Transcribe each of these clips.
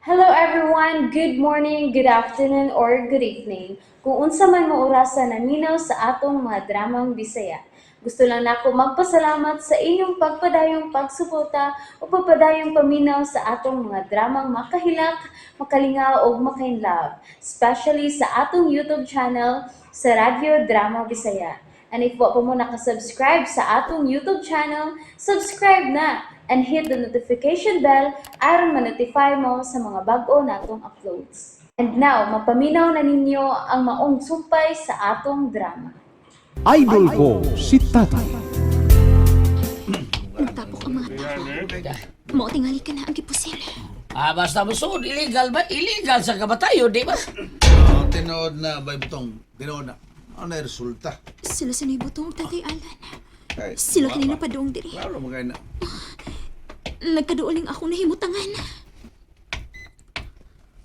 Hello everyone! Good morning, good afternoon, or good evening. Kung unsa man mo orasa naminaw sa atong mga dramang Bisaya. Gusto lang nako magpasalamat sa inyong pagpadayong pagsuporta o pagpadayong paminaw sa atong mga dramang makahilak, makalingaw ug makainlove, especially sa atong YouTube channel sa Radyo Drama Bisaya. And if wa pa mo nakasubscribe sa atong YouTube channel, subscribe na and hit the notification bell aron ma-notify mo sa mga bag-o natong uploads. And now, mapaminaw na ninyo ang maong sumpay sa atong drama. Idol ko si Tatay. Nagtapok ang mga tao. Mao tingali ka na ang gipusil. Ah, basta mo suod, illegal ba? Illegal sa kabatayo, di ba? Oh, tinuod na, bay butong. Tinuod na. Ano na resulta? Sila sa butong Tatay Alan. Ay, Sila wa kanina ba? pa doong diri. Klaro mo kayo na. Nagkaduoling akong nahimutangan.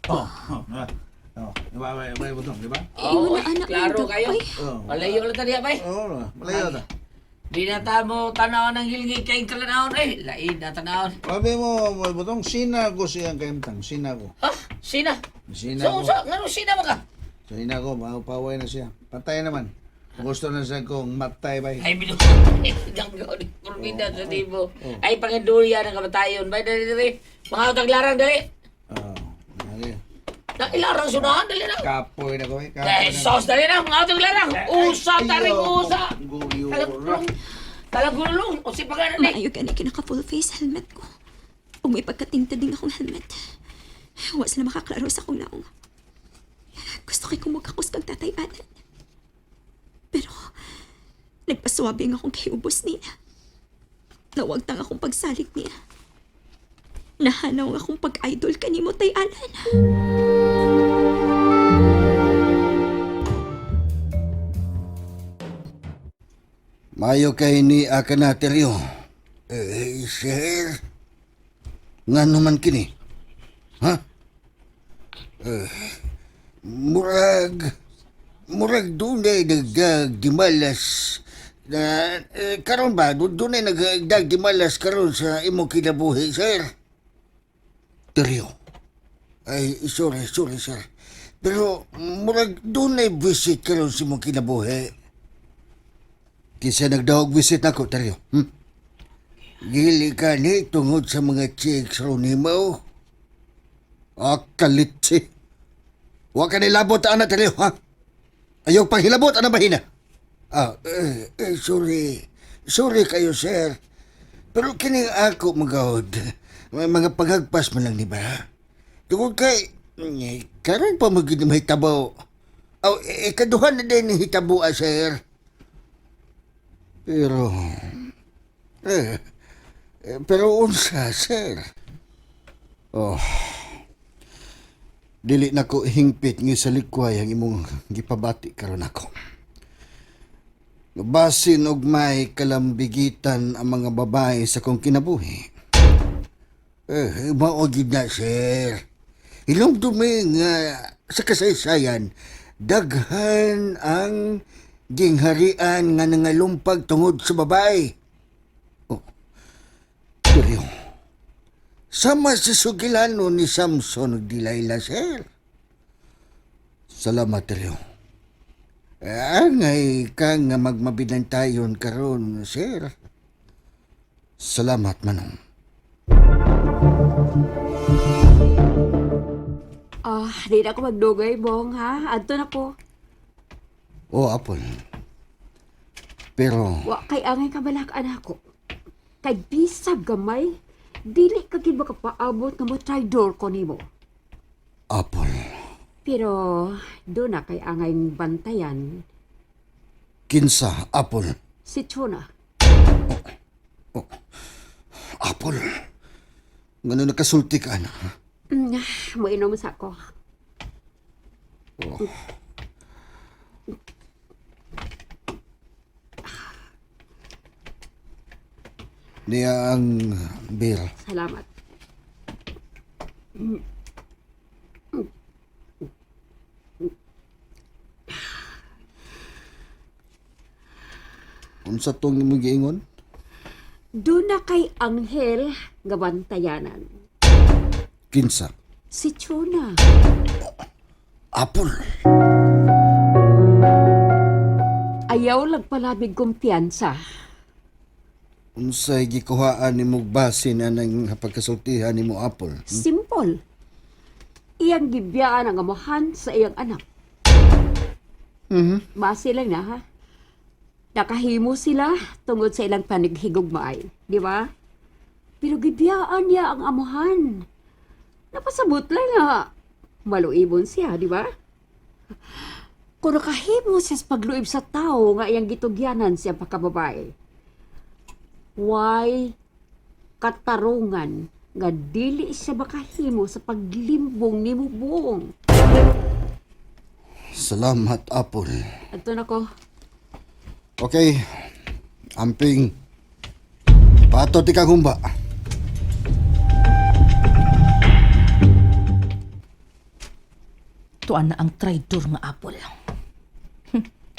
Oh, oh, ah. Oh, di ba, bay butong, di ba? Ingon na anak klaro ng kayo. dapay. Oh. Malayo lang taniya, bay. Oo, malayo na. Di na ta mo tanaw ng hilgi kay kalanawon, eh. Lain na tanawon. Sabi mo, bay butong, sina ko siyang kaimtang, sina ko. Ha? Sina? Sina So, ko. sa, ngano sina ba ka? Sina ko, mapaway na siya. Patay naman. Gusto na siya kong matay, bay. Ay, binu. Ganggaw ni Kurmida sa tipo. Ay, pangindulya ng kabatayon. Bay, dali, dali. Mga utang larang, dali. Oh, dali. Na, ilarang sunahan, dali na. Kapoy na ko, eh. Kapoy Eh, na. sauce, dali na. Mga utang larang. Usa, taring usa. Guyura. Talagulong. O si pagano ni. Maayo gani kinaka full face helmet ko. Ug may pagkatinta din akong helmet. Wa sila makaklaro sa akong naong. Gusto kay kumagkakos kang Tatay Alan. Pero nagpaswabe ang akong kiubos niya. Nawagtang akong pagsalig niya. Nahanaw ang akong pag-idol kanimo, Tay Alan. Mayo kay ni Akanateryo. Eh, sir. Nga naman kini? Ha? Eh, murag, murag dunay nagdag dimalas na eh, karon ba dunay nagdag dimalas karon sa imong kinabuhi, sir? Teryo. Ay, sorry, sorry, sir. Pero murag dunay visit karon sa imong kinabuhi. Kinsa nagdahog visit nako, Teryo? Gili ka ni tungod sa mga chicks ron nimo. Ah, kalitsi. Wa ka nilabot ana, Teryo, ha? Ayaw panghilabot, ana bahina? Ah, eh, eh, sorry. Sorry kayo, sir. Pero kini ako magahod. May mga paghagpas man lang, di ba? Tungod kay, eh, karon pa magiging mahitabo. Aw, eh, kaduhan na din ni hitabo, ah, sir. Pero, eh, eh, pero unsa, sir? Oh, dili na ko hingpit nga sa likway ang imong gipabati karon ako. Basin og may kalambigitan ang mga babae sa kong kinabuhi. Eh, mao gid na, sir. Ilong dumi nga sa kasaysayan, daghan ang gingharian nga nangalumpag tungod sa babae. Oh, pero sama sa sugilano ni Samson ug Delilah, sir. Salamat, Rio. Angay ka nga magmabinantayon karon, sir. Salamat, Manong. Ah, di na ako magdugay, Bong, ha? Adto na ko. O, Apple. Pero, Wa kay angay kabalak anak ko. Kay bisag gamay, dili ka gid makapaabot nga mo traidor ko nimo. Apple, Pero do na kay angay bantayan kinsa, Apple. si Chuna. Apple. Ngano nakasulti ka, anak? Moinom sa ko. Niya ang beer. Salamat. Unsa tong imong giingon? Do na kay Anghel nga bantayanan. Kinsa. Si Chona. Apple. Ayaw lang palabig kumpiyansa. Unsay gikuhaan nimo base na nang pagkasultihan nimo, Apple? Simple. Iyang gibiyaan ang amahan sa iyang anak. Base lang na, ha? Nakahimo sila tungod sa ilang panighigugmaay. Di ba? Pero gibiyaan niya ang amahan. Napasabot lang nga. Maluibon siya, di ba? Kung nakahimo siya sa pagluib sa tao nga iyang gitugyanan siya pagkababae. Why katarungan nga dili siya makahimo sa paglimbong nimo buong? Salamat, Apple. Adto na ko. Okay. Amping. Pato ti kag humba. Tuan na ang traidor nga Apple.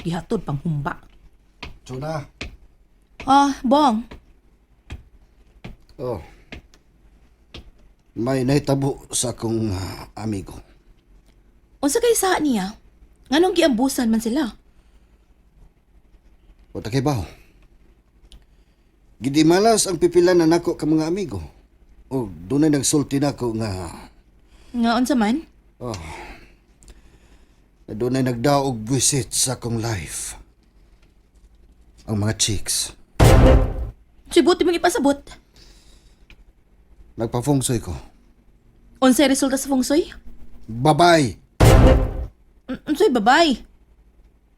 Gihatod pang humba. Chona. Ah, Bong. Oh. May nahitabo sa akong amigo. Unsa kay sa niya? Nganong giambusan man sila? O kay baho. Gidimalas ang pipilan na nako ka mga amigo. O dunay nagsulti nako nga Nga unsa man? dunay nagdaog buwisit sa akong life. Ang mga chicks. Sibuti mong ipasabot. Nagpafungsoy ko. Unsay resulta sa feng shui? Babay. Unsay babay?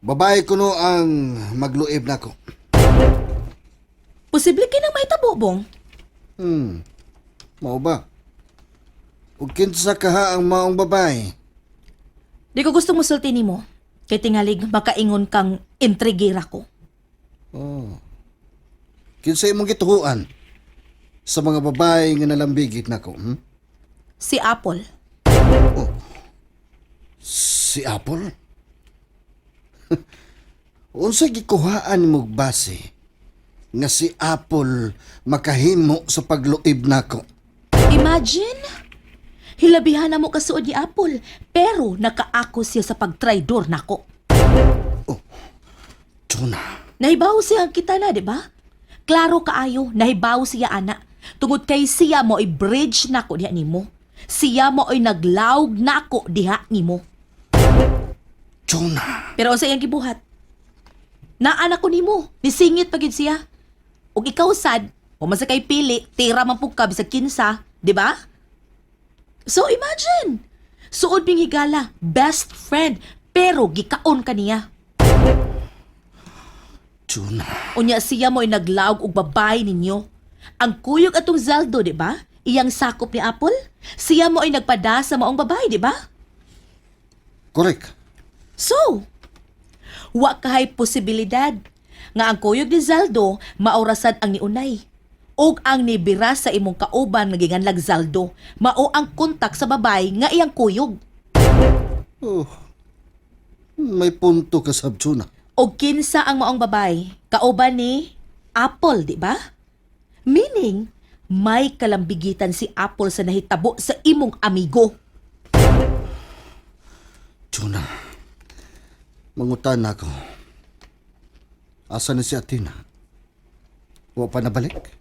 Babae kuno ang magluib nako. Posible kay nang mahitabo, Bong. Mao ba? Ug kinsa kaha ang maong babae? Di ko gusto musulti nimo. Kay tingalig makaingon kang intrigera ko. Kinsa imong gituhuan sa mga babae nga nalambigit nako? Si Apple. Si Apple? Unsa gikuhaan mo base nga si Apple makahimo sa pagluib nako? Imagine! Hilabihan na mo kasuod ni Apple, pero nakaako siya sa pagtraidor nako. Tuna. Nahibaw siya ang kita na, di ba? Klaro kaayo, nahibaw siya ana. Tungod kay siya mo i-bridge nako diha nimo. Siya mo ay naglawg nako diha nimo. Tuna. Pero unsa iyang gibuhat? Naa ko nimo, nisingit pa gid siya. Ug ikaw sad, wa man sa kay pili, tira man pug ka bisag kinsa, di ba? So imagine, suod ming higala, best friend, pero gikaon ka niya. Tuna. Unya siya mo'y naglawg og babay ninyo. Ang kuyog atong Zeldo, di ba? Iyang sakop ni Apple. Siya mo ay nagpada sa maong babae, di ba? Correct. So, wa kahay posibilidad nga ang kuyog ni Zaldo maorasad ang niunay ug ang nibira sa imong kauban nga giganlag Zaldo mao ang kontak sa babay nga iyang kuyog. Oh. May punto ka sab, Tuna. Og kinsa ang maong babay kauban ni Apple, di ba? Meaning, may kalambigitan si Apple sa nahitabo sa imong amigo. Tuna. Mangutan na ako. Asa na si Athena? Wa pa nabalik?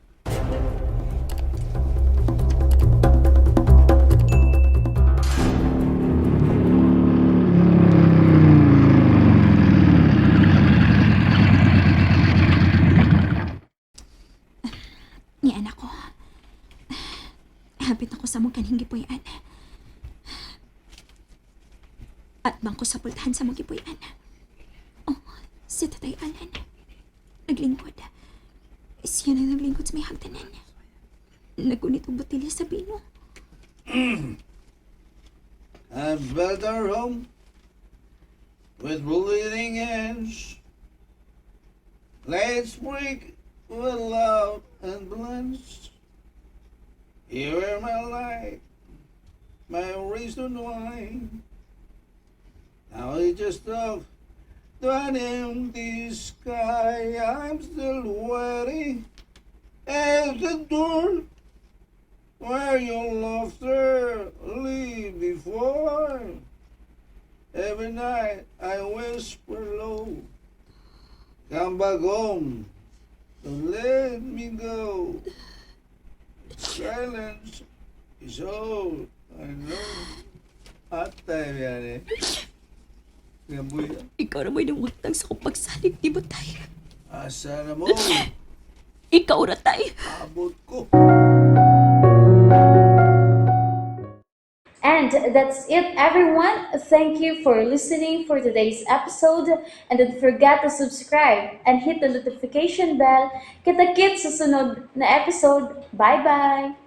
Ni anak ko. Hapit ako sa mong kanhing gipuy-an. At bangko sa pultahan sa mong gipuy-an. Oh, si Tatay Alan. Naglingkod. Siya na naglingkod sa may hagdanan. Nagunit og botelya sa bino. I built our home with bleeding hands. Let's break with love and blends. You are my light, my reason why. Now I just love to an empty sky. I'm still waiting at the door where your laughter lives. Every night I whisper low. Come back home. Don't let me go. Silence is all I know. Atay yan eh. Ngabuya. Ikaw ra mo'y nangutang sa akong pagsalig di mo, tay. Asa na mo? Ikaw ra, tay. Abot ko. And that's it, everyone. Thank you for listening for today's episode. And don't forget to subscribe and hit the notification bell. Kita-kits sa sunod na episode. Bye-bye!